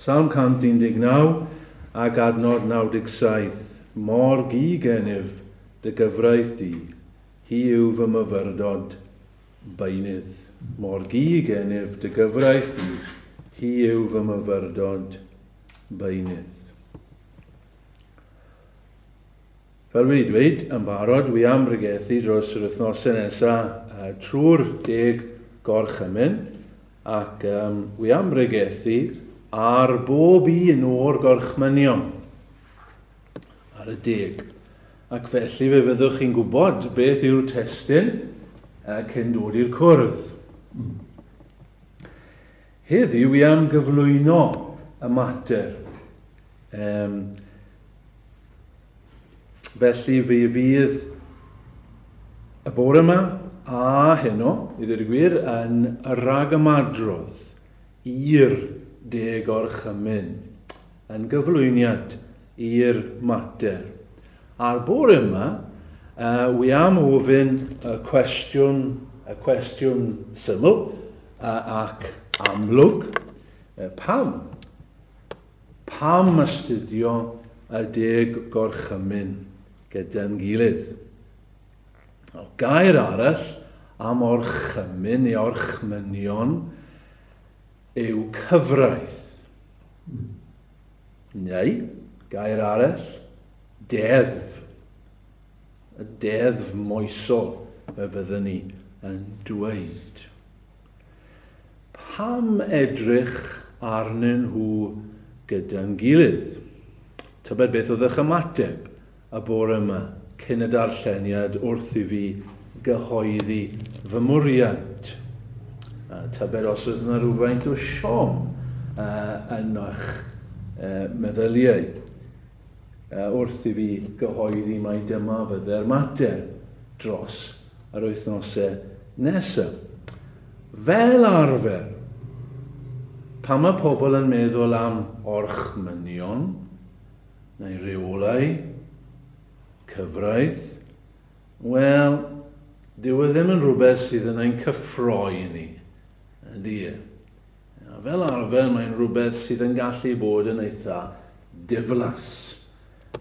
Salm 119 ac adnod 97, Mor gu gennyf dy gyfraith di, hi yw fy myfyrdod beunydd. Mor gu gennyf dy gyfraith di, hi yw fy myfyrdod beunydd. Fel wedi dweud yn barod, wi am bregethu dros yr wythnosau nesaf trwy'r deg gorchymyn, ac um, wi am bregethu ar bob un o'r gorchmynion ar y deg. Ac felly fe fyddwch chi'n gwybod beth yw'r testun uh, cyn dod i'r cwrdd. Heddiw wi am gyflwyno y mater. Um, felly fe fydd y bore yma a heno, i ddweud y gwir, yn rhagymadrodd i'r deg orchymyn, yn gyflwyniad i'r mater. A'r bore yma, uh, wi am ofyn y cwestiwn, y cwestiwn syml uh, ac amlwg, uh, pam? Pam astudio y Deg Gorchymyn gyda'n gilydd? O, gair arall am orchymyn neu orchmynion yw cyfraith. Neu, gair arall, deddf. Y deddf moesol fe fyddwn ni yn dweud. Pam edrych arnyn nhw gyda'n gilydd? Tybed beth oedd eich ymateb y bore yma cyn y darlleniad wrth i fi gyhoeddi fy mwriad? Tybed os oedd yna rhywfaint o siom yn eich meddyliau wrth i fi gyhoeddi mai dyma fydde'r mater dros yr wythnosau nesaf. Fel arfer, pan mae pobl yn meddwl am orchmynion neu reolau, cyfraith, wel, dyw e ddim yn rhywbeth sydd yn ein cyffroi ni, ydy e? Fel arfer, mae'n rhywbeth sydd yn gallu bod yn eitha diflas.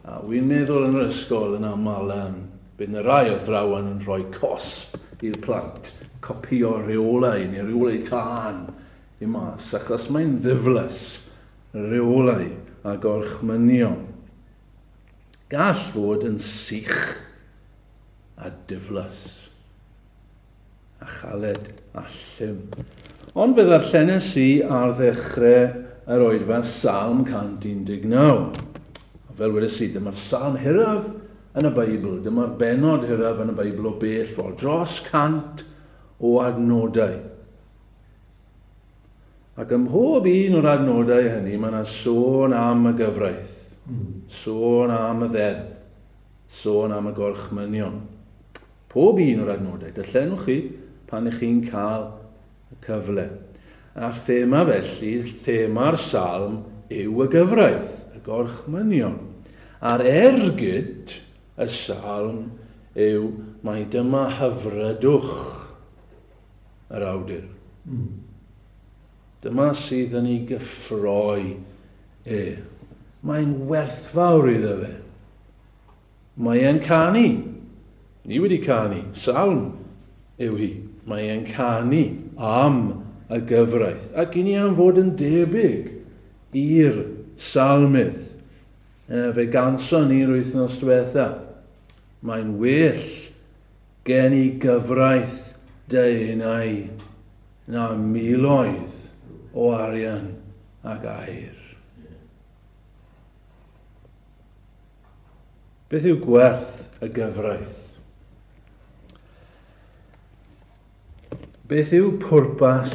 A wi'n meddwl yn yr ysgol yn aml, um, bydd yna rai athrawon yn rhoi cosb i'r plant copïo rheolau neu rheolau tân i mas, achos mae'n ddiflas rheolau a gorchmynion. Gall fod yn sych a diflas. a chaled a llym. Ond fe ddarllenes i ar ddechrau yr oedfa Salm 119. A fel wedes i, dyma'r salm hiraf yn y Beibl, dyma'r bennod hiraf yn y Beibl o bell ffordd, dros 100 o adnodau. Ac ym mhob un o'r adnodau hynny mae yna sôn am y gyfraith, sôn am y ddeddf, sôn am y gorchmynion. Pob un o'r adnodau, darllenwch chi pan ych chi'n cael y cyfle. A thema felly, thema'r salm yw y gyfraith, y gorchmynion. A'r ergyd y salm yw mai dyma hyfrydwch yr awdur. Mm. Dyma sydd yn ei gyffroi e. Mae'n werthfawr iddo fe. Mae e'n canu. Ni wedi canu. Salm yw hi. Mae e'n canu am y gyfraith. Ac i ni am fod yn debyg i'r salmydd. E, fe ganson ni'r wythnos diwetha. Mae'n well gen i gyfraith dy enau na miloedd o arian ac aur. Beth yw gwerth y gyfraith? Beth yw pwrpas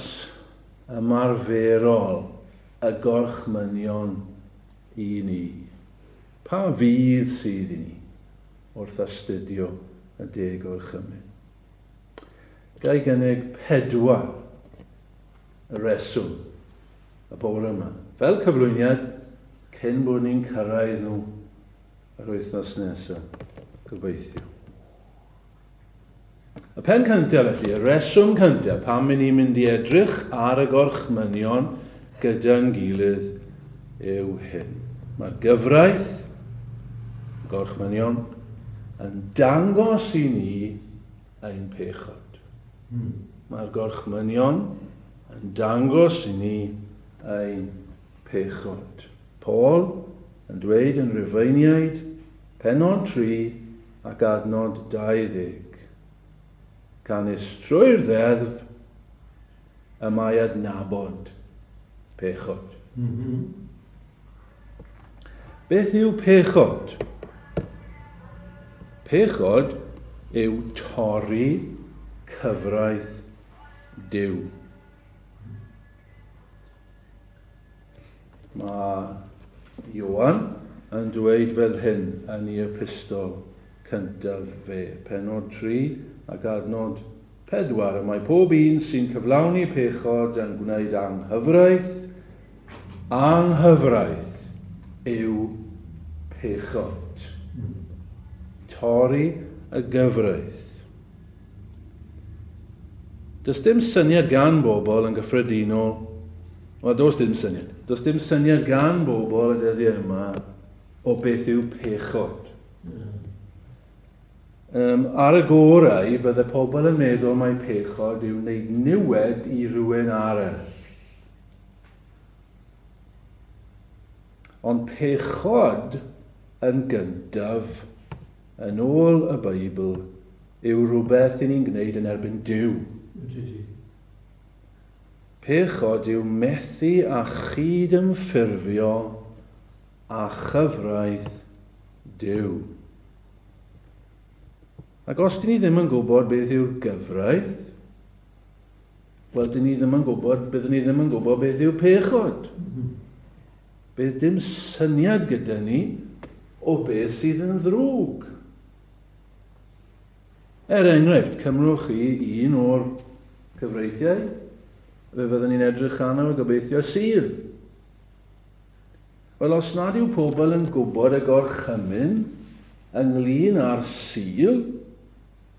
ymarferol y gorchmynion i ni? Pa fudd sydd i ni wrth astudio y deg orchymyn? Ga i gynnig pedwar reswm y bore yma. Fel cyflwyniad, cyn bod ni'n cyrraedd nhw yr wythnos nesaf, gobeithio. Y pen cyntaf felly, y reswm cyntaf pam i ni'n mynd i edrych ar y gorchmynion gyda'n gilydd yw hyn. Mae'r gyfraith, y gorchmynion, yn dangos i ni ein pechod. Mae'r gorchmynion yn dangos i ni ein pechod. Paul yn dweud yn Rufeiniaid, pennod 3 ac adnod 20. Canys trwy'r ddeddf y mae adnabod pechod. Mm -hmm. Beth yw pechod? Pechod yw torri cyfraith Duw. Mae Ioan yn dweud fel hyn yn ei epistol cyntaf fe, pennod 3 ac adnod 4, Y mae pob un sy'n cyflawni pechod yn gwneud anghyfraith, anghyfraith yw pechod. Torri y gyfraith. Does dim syniad gan bobl yn gyffredinol, wel does dim syniad, does dim syniad gan bobl y dyddiau yma o beth yw pechod. Um, ar y gorau, bydde pobl yn meddwl mai pechod yw wneud niwed i rhywun arall. Ond pechod yn gyntaf, yn ôl y Beibl, yw rhywbeth i ni'n gwneud yn erbyn Duw. Pechod yw methu â chyd-ymffurfio â chyfraith Duw. Ac os dyn ni ddim yn gwybod beth yw'r gyfraith, wel, dyn ni ddim yn gwybod, byddwn ni ddim yn gwybod beth yw pechod. Bydd dim syniad gyda ni o beth sydd yn ddrwg. Er enghraifft, cymrwch chi un o'r cyfreithiau, fe fyddwn ni'n edrych arno gobeithio Sul. Wel, os nad yw pobl yn gwybod y gorchymyn ynglyn â'r Sul,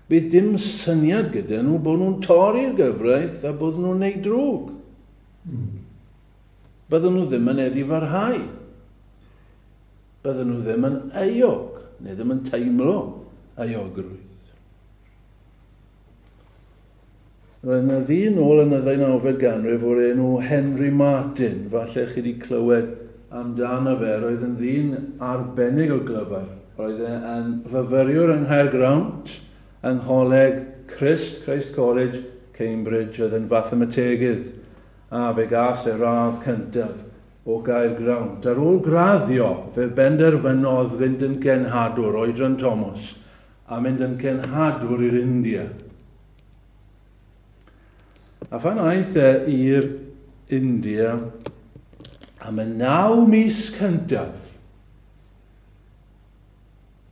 bydd dim syniad gyda nhw bod nhw'n torri'r gyfraith a bod nhw'n neud drwg. Bydden nhw ddim yn edifarhau. Bydden nhw ddim yn euog, neu ddim yn teimlo euogrwydd. Roedd yna ddyn nôl yn y ddeunawfed ganrif o'r enw Henry Martyn, falle chi wedi clywed amdano fe. Roedd yn ddyn arbennig o glyfar. Roedd e yn fyfyriwr yng Nghaergrawnt, yng Ngholeg Christ, Christ College, Cambridge. Oedd yn fathemategydd a fe gas e radd cyntaf o Gaergrawnt. Ar ôl graddio, fe benderfynodd fynd yn genhadwr, oedran Thomas, a mynd yn genhadwr i'r India. A phan aeth e i'r India am y naw mis cyntaf,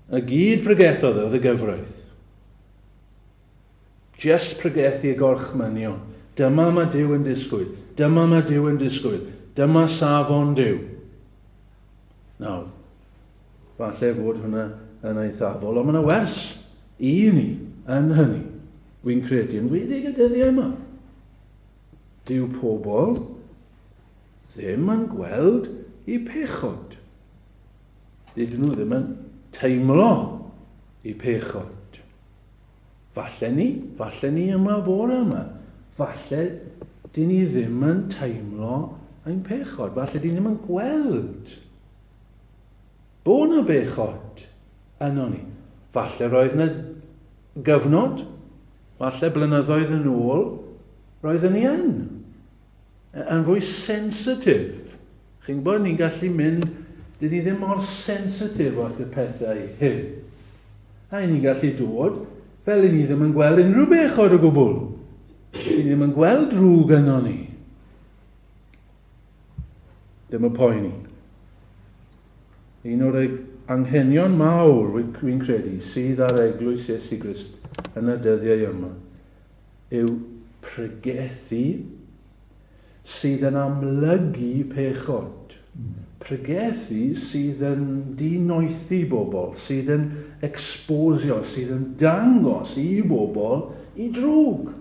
y gyd pregethodd e oedd y gyfraith. Just pregethu y gorchmynion. Dyma mae Duw yn disgwyl. Dyma mae Duw yn disgwyl. Dyma safon Duw. Nawr, Falle fod hwnna yn eithafol, ond mae yna wers i ni yn hynny, wy'n credu, yn wedig y dyddiau yma. Dyw pobl ddim yn gweld i pechod. Dydyn nhw ddim yn teimlo i pechod. Falle ni, falle ni yma bore yma, falle dyn ni ddim yn teimlo ein pechod, falle dyn ni ddim yn gweld Bo 'na bechod yno ni. Falle roedd 'na gyfnod, falle blynyddoedd yn ôl, roedden ni yn. Yn fwy sensitif. Chi'n gwybod, ni'n gallu mynd, dyn ni ddim mor sensitif at y pethau hyn. A ni'n gallu dod fel i ni ddim yn gweld unrhyw bechod o gwbl. Dyn ni ddim yn gweld drwg yno ni. Ddim yn poeni. Un o'r anghenion mawr, wy'n credu, sydd ar eglwys Iesu Grist yn y dyddiau yma, yw pregethu sydd yn amlygu pechod. Pregethu sydd yn dinoethi bobl, sydd yn exposio, sydd yn dangos i bobl i drwg.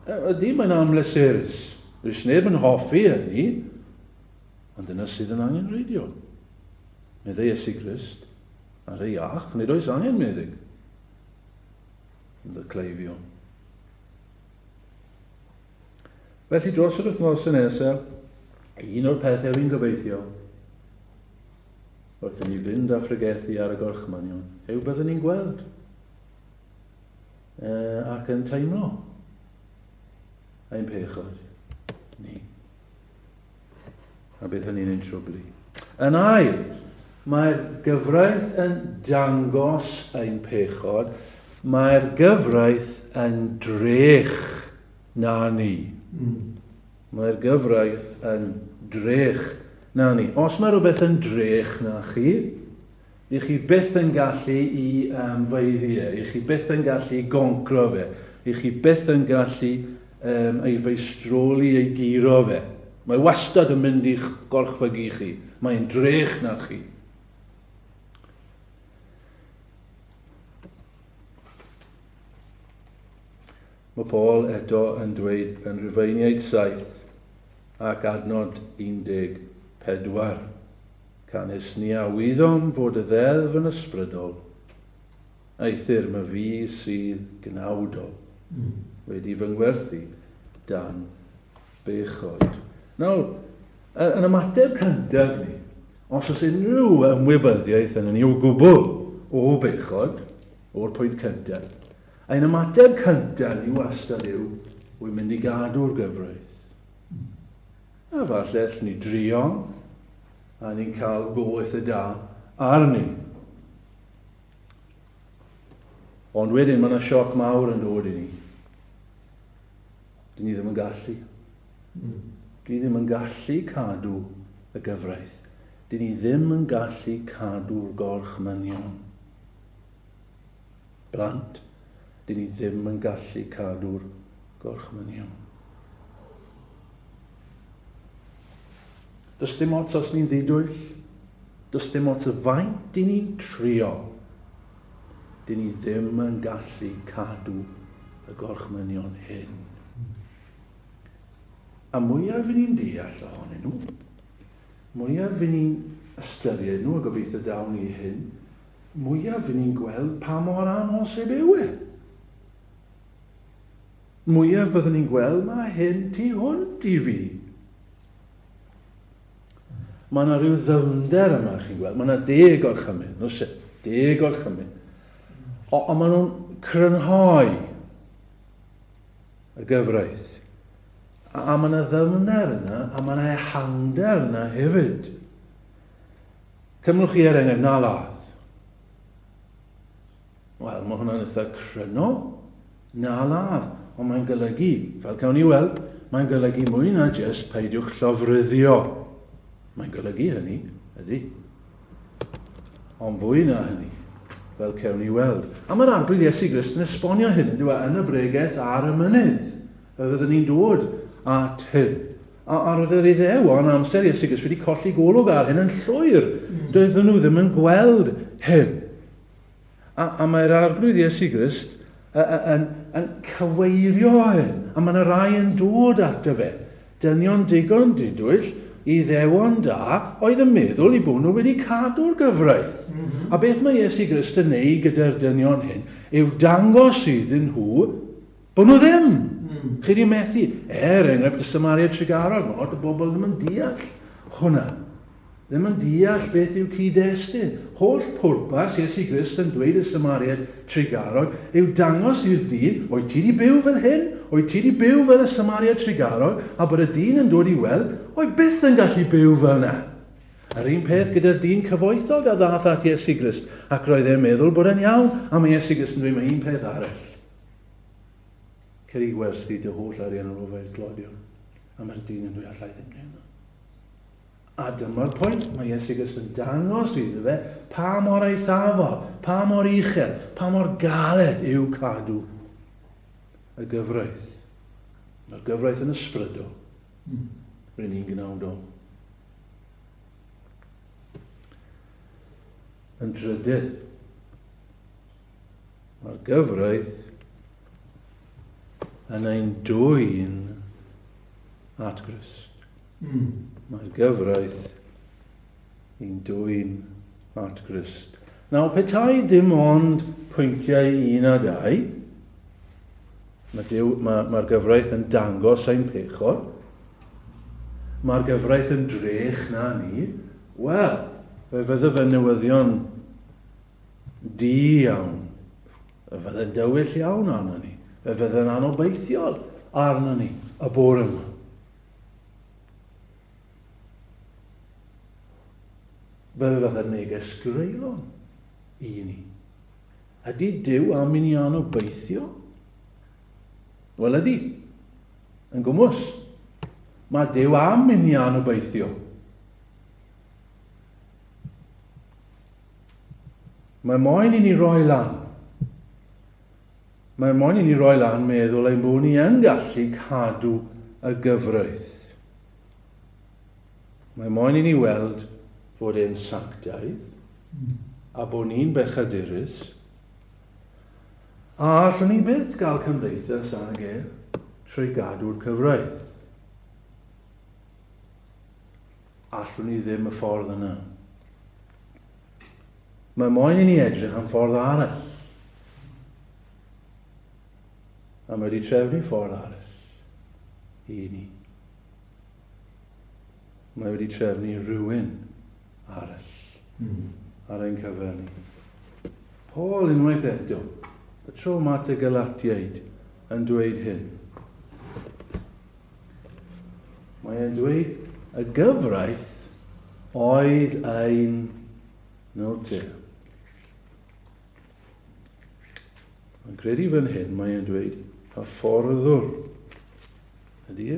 Ydy, mae'n amlesurus. Does neb yn hoffi hynny. Ond dyna sydd yn angenrheidiol. Meddai Iesu Grist, ar ei iach, nid oes angen meddyg. Ond y cleifion. Felly dros yr wythnosau nesaf, un o'r pethau fi'n gobeithio, wrth i ni fynd a phregethu ar y gorchmynion, yw byddwn ni'n gweld ac yn teimlo ein pechod ni. A bydd hynny'n ein trwblu. Yn ail, mae'r gyfraith yn dangos ein pechod, mae'r gyfraith yn drech na ni. Mae'r gyfraith yn drech na ni. Os mae rhywbeth yn drech na chi, i chi byth yn gallu i um, faeddu e, i chi byth yn gallu goncro fe, i chi byth yn gallu um, ei feistroli, ei guro fe. Mae wastad yn mynd i'ch gorchfygu chi. Mae'n drech na chi. Mae Paul eto yn dweud yn Rhufeiniaid 7 ac adnod 14. Canys ni a wyddom fod y ddeddf yn ysbrydol, Eithr my fi sydd gnawdol, wedi fy ngwerthu dan bechod. Nawr, yn ymateb cyntaf ni, os oes unrhyw ymwybyddiaeth yn ni o gwbl o bechod, o'r pwynt cyntaf, ein ymateb cyntaf ni wastad yw, wy'n mynd i gadw'r gyfraith. A falle allwn ni drio, a ni'n cael go eitha da arni. Ond wedyn mae yna sioc mawr yn dod i ni. Dyn ni ddim yn gallu. Dyn ni ddim yn gallu cadw y gyfraith. Dyn ni ddim yn gallu cadw'r gorchmynion. Blant, dyn ni ddim yn gallu cadw'r gorchmynion. Does dim ots os ni'n ddidwyll. Does dim ots y faint dyn ni'n trio. Dyn ni ddim yn gallu cadw y gorchmynion hyn. A mwyaf i ni'n deall ohonyn nhw, mwyaf i ni'n ystyried nhw, a gobeithio dawn ni hyn, mwyaf i ni'n gweld pa mor amhosib yw e. Mwyaf byddwn ni'n gweld mae hyn tu hwnt i fi. Mae yna rhyw ddyfnder yma, chi'n gweld. Mae yna deg orchymyn, oes e? Deg orchymyn. Ond maen nhw'n crynhoi y gyfraith. A, a mae yna ddyfnder yna, a mae yna ehangder yna hefyd. Cymrwch chi er enghraifft, na ladd. Wel, mae hwnna'n eitha cryno. Na ladd. Ond mae'n golygu, fel cawn ni weld, mae'n golygu mwy na jyst peidiwch llofruddio. Mae'n golygu hynny, ydy. Ond fwy na hynny, fel cewn ni weld. A mae'r Arglwydd Iesu Grist yn esbonio hyn, yn dweud, yn y bregeth ar y mynydd. Fe fyddwn ni'n dod at hyn. A, a roedd yr Iddewon amser Iesu Grist wedi colli golwg ar hyn yn llwyr. Doedden nhw ddim yn gweld hyn. A, a mae'r Arglwydd Iesu Grist yn, yn cyweirio hyn, a mae yna rai yn dod ato fe. Dynion digon didwyll, Iddewon da, oedd yn meddwl i bod nhw wedi cadw'r gyfraith. Mm -hmm. A beth mae Iesu Grist yn neud gyda'r dynion hyn yw dangos iddyn nhw bod nhw ddim. Chi wedi methu. Er enghraifft y Samaria Trugarog, mae lot o bobl ddim yn deall hwnna. Ddim yn deall beth yw cyd-destun. Holl pwrpas Iesu Grist yn dweud y Samariad Trugarog yw dangos i'r dyn, oed ti wedi byw fel hyn? Oed ti wedi byw fel y Samariad Trugarog? A bod y dyn yn dod i weld, oed byth yn gallu byw fel yna. Yr un peth gyda'r dyn cyfoethog a ddath at Iesu Grist, ac roedd e'n meddwl bod e'n iawn, a mae Iesu Grist yn dweud mae un peth arall. Cer i werthu dy holl arian ar ofair tlodion. A mae'r dyn yn dweud, allai ddim gwneud hynna. A dyma'r pwynt, mae Iesu Grist yn dangos iddo fe pa mor eithafol, pa mor uchel, pa mor galed yw cadw y gyfraith. Mae'r gyfraith yn ysbrydol. Rydyn ni'n gnawdol. Yn drydydd, mae'r gyfraith yn ein dwyn at Grist. Mae'r gyfraith i'n dwyn at Grist. Nawr, petai dim ond pwyntiau 1 a 2, mae Duw, mae, mae'r gyfraith yn dangos ein pechod, mae'r gyfraith yn drech na ni, wel, fe fydde fe newyddion du iawn. Fe fydde'n dywyll iawn arno ni. Fe fydde'n anobeithiol arno ni y bore yma. Fe fydde'n neges greulon i ni. Ydy Duw am i ni anobeithio? Wel ydy. Yn gwmws. Mae Duw am i ni anobeithio. Mae moyn i ni roi lan. Mae moyn i ni roi lan meddwl ein bod ni yn gallu cadw y gyfraith. Mae moyn i ni weld fod e'n sanctaidd a bod ni'n bechadurus a allwn ni byth gael cymdeithas ag e trwy gadw'r cyfraith. Allwn ni ddim y ffordd yna. Mae moyn i ni edrych am ffordd arall. A mae wedi trefnu ffordd arall i ni. Mae wedi trefnu rhywun arall ar ein cyfer ni. Paul unwaith eto, y tro yma at y Galatiaid, yn dweud hyn. Mae e'n dweud y gyfraith oedd ein note. Mae'n credu fan hyn, mae e'n dweud hyfforddwr. Ydy e?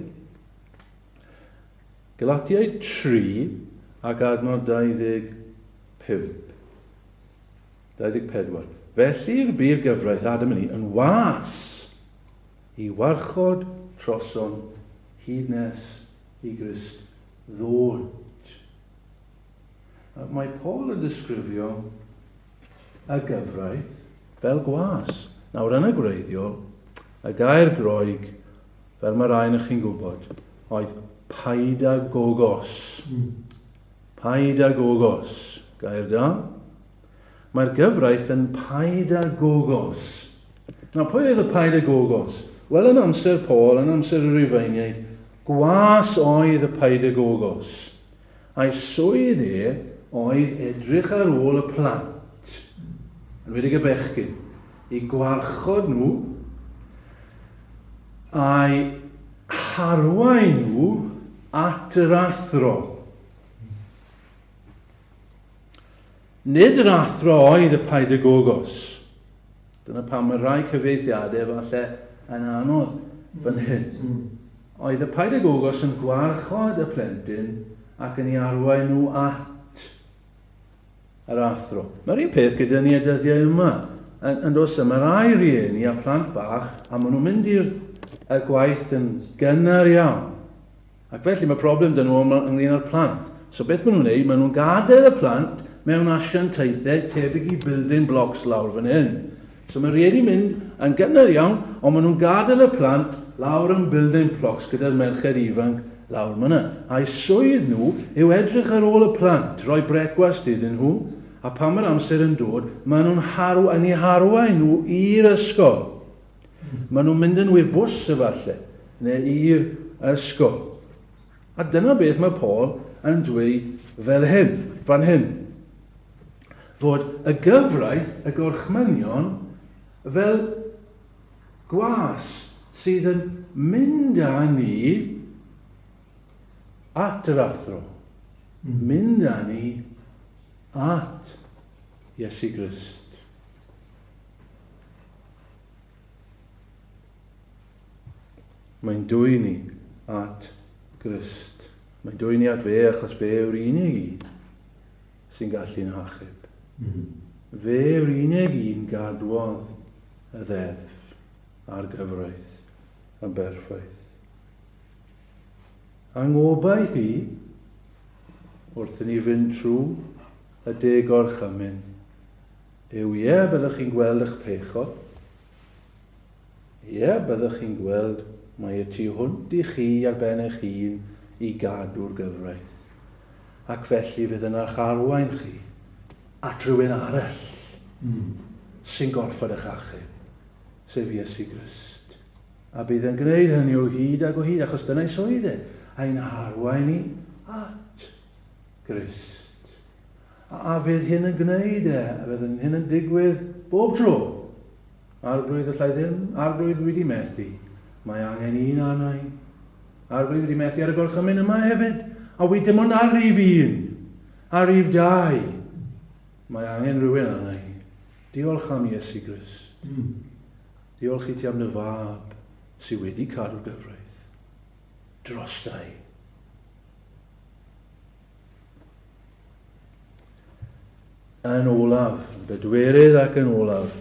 Galatiaid 3 ac adnod 25. 24. Felly'r bu'r gyfraith Adam yn ni yn was i warchod trosom hyd nes i Grist ddod. Mae Paul yn disgrifio y gyfraith fel gwas. Nawr yn y gwreiddiol, y gair Groeg, fel mae rai yn chi'n gwybod, oedd paidagogos. Paidagogos. Gair da. Mae'r gyfraith yn paidagogos. Nawr, pwy oedd y paidagogos? Wel, yn amser Paul, yn amser y Rufeiniaid, gwas oedd y paidagogos. A'i swydd e oedd edrych ar ôl y plant, yn enwedig y bechgyn, i gwarchod nhw a'i harwain nhw at yr athro. Nid yr athro oedd y paidagogos. Dyna pam mae rhai cyfieithiadau falle yn anodd fan hyn. Oedd y paidagogos yn gwarchod y plentyn ac yn ei arwain nhw at yr athro. Mae'r un peth gyda ni y dyddiau yma. Yn, yn does, mae rai rieni a plant bach a maen nhw'n mynd i'r y gwaith yn gynnar iawn. Ac felly mae problem 'da nhw ynglyn â'r plant. So beth maen nhw'n neud, maen nhw'n gadael y plant mewn asiantaethau tebyg i building blocks lawr fan hyn. So mae rhieni mynd yn gynnar iawn, ond maen nhw'n gadael y plant lawr yn building blocks gyda'r merched ifanc lawr myna. A'i swydd nhw yw edrych ar ôl y plant, rhoi brecwast iddyn nhw, a pan mae'r amser yn dod, maen nhw'n harw, yn eu harwain nhw i'r ysgol. Maen nhw'n mynd yn wir bws efallai, neu i'r ysgol. A dyna beth mae Paul yn dweud fel hyn, fan hyn. Fod y gyfraith, y gorchmynion, fel gwas sydd yn mynd â ni at yr athro. Mynd â ni at Iesu Grist. Mae'n dwyn ni at Grist. Mae'n dwyn ni at fe achos fe yw'r unig un sy'n gallu'n hachub. Fe yw'r unig un gadwodd y ddeddf a'r gyfraith yn berffaith. A ngobaith i, wrth i ni fynd trwy y deg orchymyn, yw ie, byddwch chi'n gweld eich pechod. Ie, byddwch chi'n gweld mai y tu hwnt i chi ar ben eich hun i gadw'r gyfraith. Ac felly fydd yn eich arwain chi at rhywun arall sy'n gorfod eich achub, sef Iesu Grist. A bydd yn gwneud hynny o hyd ac o hyd, achos dyna'i swydd e, ein harwain ni at Grist. A fydd hyn yn gwneud e, a fydd hyn yn digwydd bob tro. Arglwydd allai ddim, arglwydd wedi methu. Mae angen un arna i. Arglwydd wedi methu ar y gorchymyn yma hefyd, a wy dim ond ar rif un, ar rif dau. Mae angen rhywun arna i. Diolch am Iesu Grist. Diolch i ti am dy fab sydd wedi cadw'r gyfraith drosta i. Yn olaf, yn bedwerydd ac yn olaf,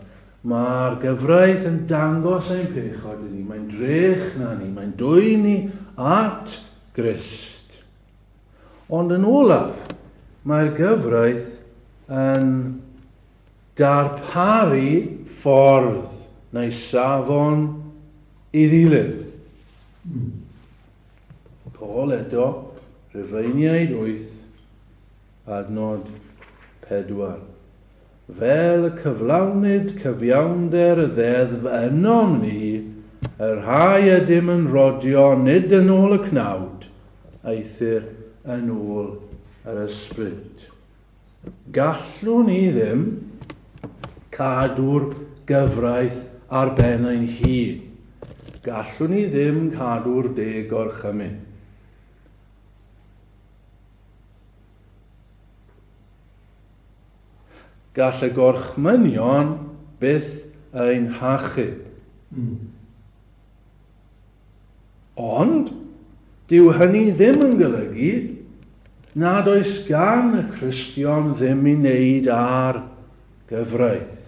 mae'r gyfraith yn dangos ein pechod i ni. Mae'n drech na ni, mae'n dwyn ni at Grist. Ond yn olaf, mae'r gyfraith yn darparu ffordd neu safon i ddilyn. Paul eto, Rhufeiniaid 8, adnod 4. Fel y cyflawnid cyfiawnder y ddeddf ynom ni, y rhai ydym yn rhodio nid yn ôl y cnawd, eithr yn ôl yr ysbryd. Gallwn ni ddim cadw'r gyfraith ar ben ein hun. Gallwn ni ddim cadw'r deg gorchymyn. Gall y gorchmynion byth ein hachub. Ond, dyw hynny ddim yn golygu nad oes gan y Cristion ddim i wneud â'r gyfraith.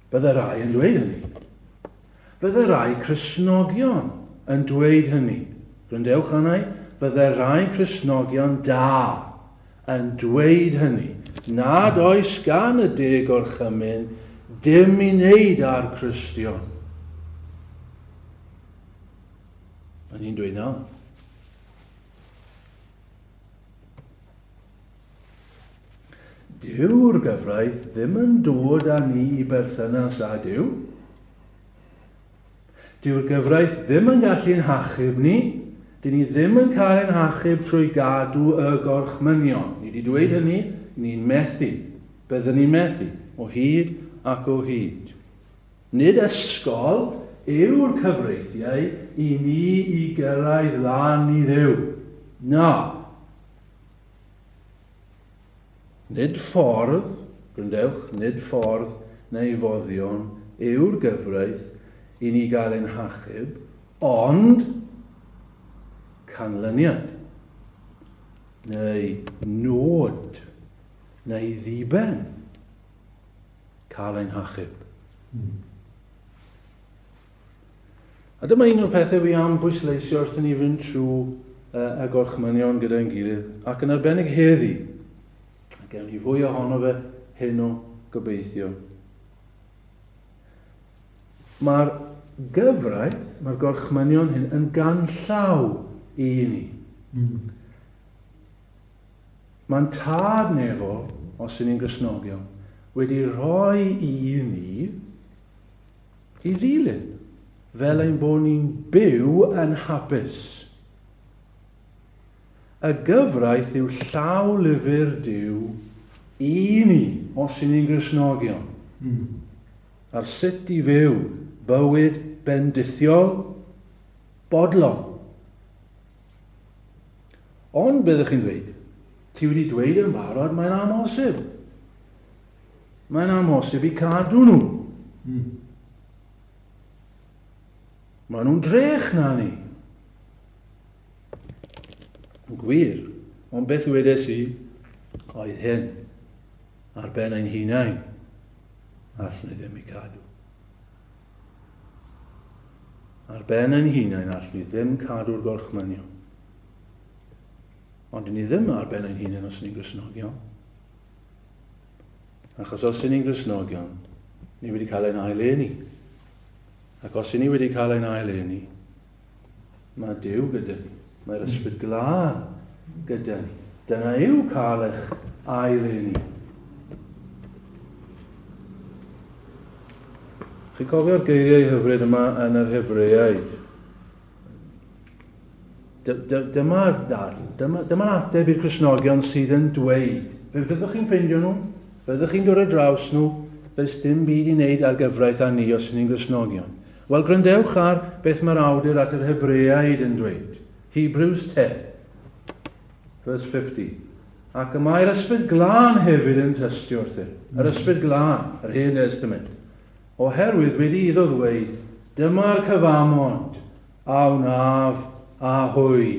Bydde rai yn dweud hynny. Bydde rai Cristnogion yn dweud hynny. Gwrandewch arna i, bydde rai Cristnogion da yn dweud hynny, nad oes gan y Deg Orchymyn dim i wneud â'r Cristion. Mae ni'n dweud na. Dyw'r gyfraith ddim yn dod â ni i berthynas â Duw. Dyw'r gyfraith ddim yn gallu'n hachub ni. Dyn ni ddim yn cael ein hachub trwy gadw y gorchmynion. Ni wedi dweud hynny, ni'n methu. Byddwn ni'n methu, o hyd ac o hyd. Nid ysgol yw'r cyfreithiau i ni i gyrraedd lan i Dduw. Na. Nid ffordd, gwrandewch, nid ffordd neu foddion yw'r gyfraith i ni gael ein hachub, ond canlyniad, neu nod, neu ddiben cael ein hachub. A dyma un o'r pethau fi am bwysleisio wrth i ni fynd trwy y gorchmynion gyda'n gilydd, ac yn arbennig heddi. A gewn ni fwy ohono fe heno gobeithio. Mae'r gyfraith, mae'r gorchmynion hyn yn ganllaw i ni. Mae'n tad nefol, os y'n ni'n Gristnogion, wedi rhoi i ni i ddilyn, fel ein bod ni'n byw yn hapus. Y gyfraith yw llaw lyfr Duw i ni, os y'n ni'n Gristnogion, ar sut i fyw bywyd bendithiol, bodlon. Ond byddwch chi'n dweud, ti wedi dweud yn barod, mae'n amhosib. Mae'n amhosib i cadw nhw. Maen nhw'n drech na ni. Yn gwir, ond beth wedes i oedd hyn. Ar ben ein hunain, allwn ni ddim i cadw. Ar ben ein hunain, allwn ni ddim cadw'r gorchmynion. Ond ni ddim ar ben ein hunain os ni'n Gristnogion. Achos os y'n ni'n Gristnogion, ni wedi cael ein ail-eni. Ac os y'n ni wedi cael ein ail-eni, mae Duw gyda ni. Mae'r Ysbryd Glân gyda ni. Dyna yw cael eich ail eni. Chi'n cofio'r geiriau hyfryd yma yn yr Hebreaid? Dyma'r dadl, dyma'r dyma ateb i'r Cristnogion sydd yn dweud, fe fyddwch chi'n ffeindio nhw, fyddwch chi'n dod ar draws nhw, does dim byd i wneud â'r gyfraith â ni os ni'n Gristnogion. Wel, gwrandewch ar beth mae'r awdur at yr Hebreaid yn dweud. Hebrews 10, verse 50. Ac y mae'r Ysbryd Glân hefyd yn tystio wrthym. Yr Ysbryd Glân, yr Hen Testament. Oherwydd wedi iddo ddweud, dyma'r cyfamod a wnaf â hwy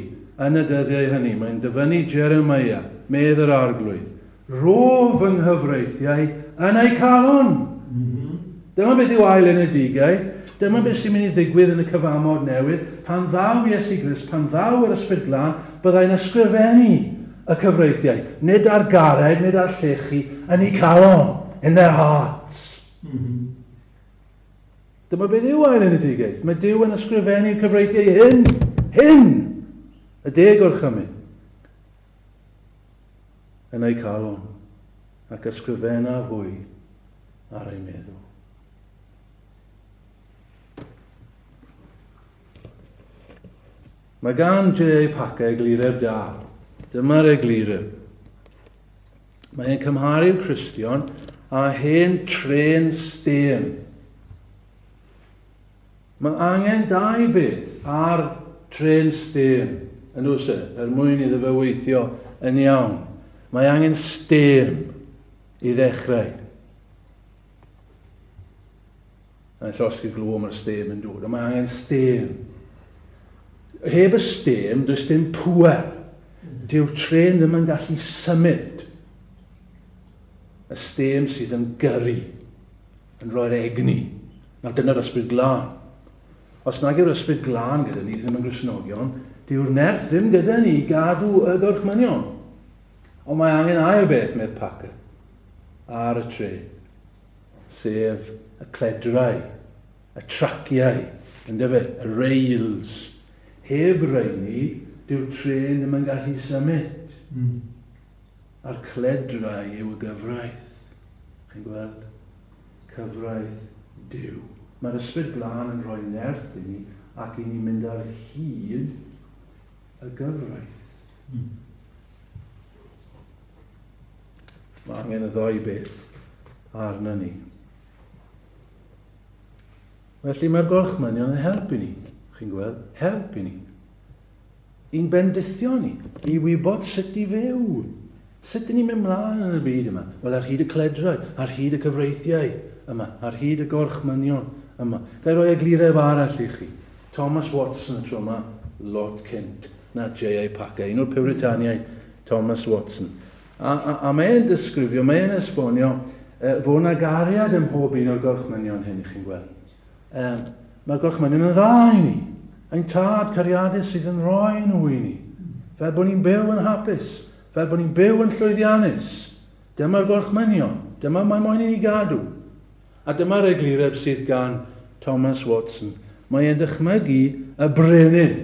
yn y dyddiau hynny. Mae'n dyfynnu Jeremiah, medd yr Arglwydd. Rho fy nghyfreithiau yn eu calon. Mm -hmm. Dyma beth yw ail enedigaeth. Dyma beth sy'n mynd i ddigwydd yn y cyfamod newydd. Pan ddaw Iesu Grist, pan ddaw yr Ysbryd Glân, byddai'n ysgrifennu y cyfreithiau, nid ar garreg, nid ar llechi, yn eu calon, in their hearts. Mm -hmm. Dyma beth yw ail enedigaeth. Mae Duw yn ysgrifennu'r cyfreithiau hyn, hyn, y deg orchymyn. Yn eu calon, ac ysgrifenna hwy ar eu meddwl. Mae gan J.A. Packer eglureb da. Dyma'r eglureb. Mae e'n cymharu'r Cristion â hen trên stêm. Mae angen dau beth ar trên stêm, yn oes e, er mwyn iddo fe weithio yn iawn. Mae angen stêm i ddechrau. Mae'n llosgi glo, mae'r stêm yn dod, ond mae angen stêm. Heb y stêm, does dim pŵer. Dyw'r trên ddim yn gallu symud. Y stêm sydd yn gyrru, yn rhoi'r egni. Nawr dyna'r Ysbryd Glân. Os nag yw'r Ysbryd Glân gyda ni, ddim yn Gristnogion, dyw'r nerth ddim gyda ni i gadw y gorchmynion. Ond mae angen ail beth, medd Packer, ar y trên, sef y cledrau, y traciau, yndyfe, y rails. Heb rheini, dyw'r trên ddim yn gallu symud. A'r cledrau yw y gyfraith. Chi'n gweld? Cyfraith Duw. Mae'r Ysbryd Glân yn rhoi nerth i ni ac i ni mynd ar hyd y gyfraith. Mae angen y ddau beth arna ni. Felly mae'r gorchmynion yn help i ni. Chi'n gweld? Help i ni. I'n bendithio ni, i wybod sut i fyw. Sut dyn ni'n mynd mlaen yn y byd yma? Wel, ar hyd y cledrau, ar hyd y cyfreithiau yma, ar hyd y gorchmynion yma. Ga i roi eglureb arall i chi? Thomas Watson y tro yma, lot cynt na J.I. Packer, un o'r Puritaniaid, Thomas Watson. A, a, a mae'n disgrifio, mae'n esbonio eh, fod yna gariad ym mhob un o'r gorchmynion hyn, i chi'n gweld. Um, mae'r gorchmynion yn dda i ni. Ein tad cariadus sydd yn rhoi nhw i ni. Fel bod ni'n byw yn hapus. Fel bod ni'n byw yn llwyddiannus. Dyma'r gorchmynion. Dyma mae moyn i ni gadw. A dyma'r eglureb sydd gan Thomas Watson. Mae e'n dychmygu y brenin.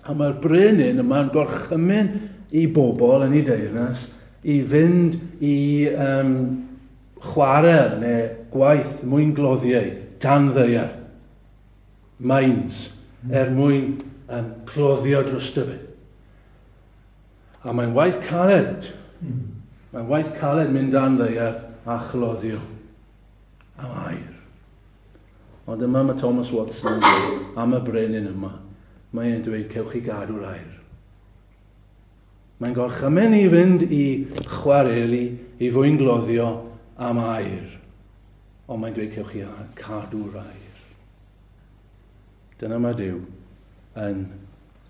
A mae'r brenin yma'n gorchymyn i bobl yn ei deyrnas i fynd i um, chwarel neu gwaith mwyngloddiau dan ddaear, mines, er mwyn um, cloddio drosto fe. A mae'n waith caled. Mae'n waith caled mynd dan ddaear a chloddio am air. Ond yma mae Thomas Watson yn dweud am y brenin yma. Mae e'n dweud cewch chi gadw'r air. Mae'n gorchymyn i fynd i chwareli, i fwyngloddio am air. Ond mae'n dweud cewch chi cadw'r air. Dyna mae Duw yn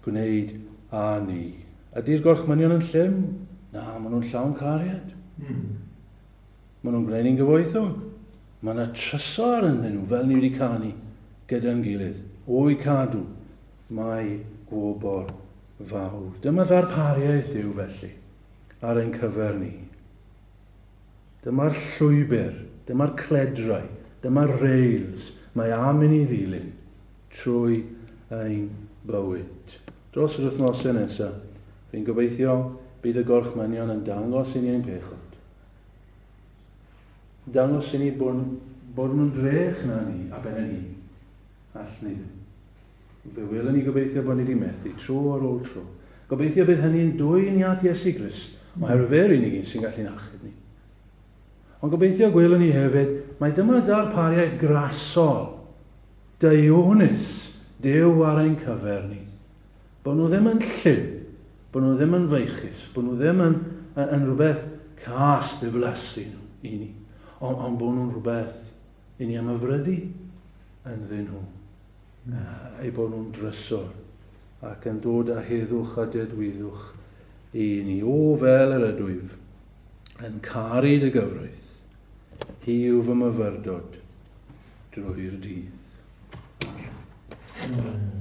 gwneud â ni. Ydy'r gorchmynion yn llym? Na, maen nhw'n llawn cariad. Maen nhw'n gwneud ni'n gyfoethog. Mae yna trysor ynddyn nhw, fel ni wedi canu gyda'n gilydd. O'u cadw, mae gwobr fawr. Dyma ddarpariaeth Duw felly, ar ein cyfer ni. Dyma'r llwybr, dyma'r cledrau, dyma'r rails mae am i ni ddilyn trwy ein bywyd. Dros yr wythnosau nesaf, fi'n gobeithio bydd y gorchmynion yn dangos i ni ein pechod. Dangos i ni bod, bod nhw'n drech na ni a ben ein hun. All ni ddim. Fe welwn ni gobeithio bod ni wedi methu tro ar ôl tro. Gobeithio bydd hynny'n dwyn ni at Iesu Grist, oherwydd fe'r unig un sy'n gallu'n achub ni. Ond gobeithio gwelwn ni hefyd mai dyma darpariaeth grasol, daionus Duw ar ein cyfer ni. Bod nhw ddim yn llym, bod nhw ddim yn feichus, bod nhw ddim yn, yn, yn rhywbeth cas diflas i, i ni, ond, ond bod nhw'n rhywbeth i ni ymhyfrydu ynddyn nhw. Eu bod nhw'n drysor ac yn dod â heddwch a dedwyddwch i ni. O, fel yr ydwyf yn caru dy gyfraith, hi yw fy myfyrdod drwy'r dydd. Amen.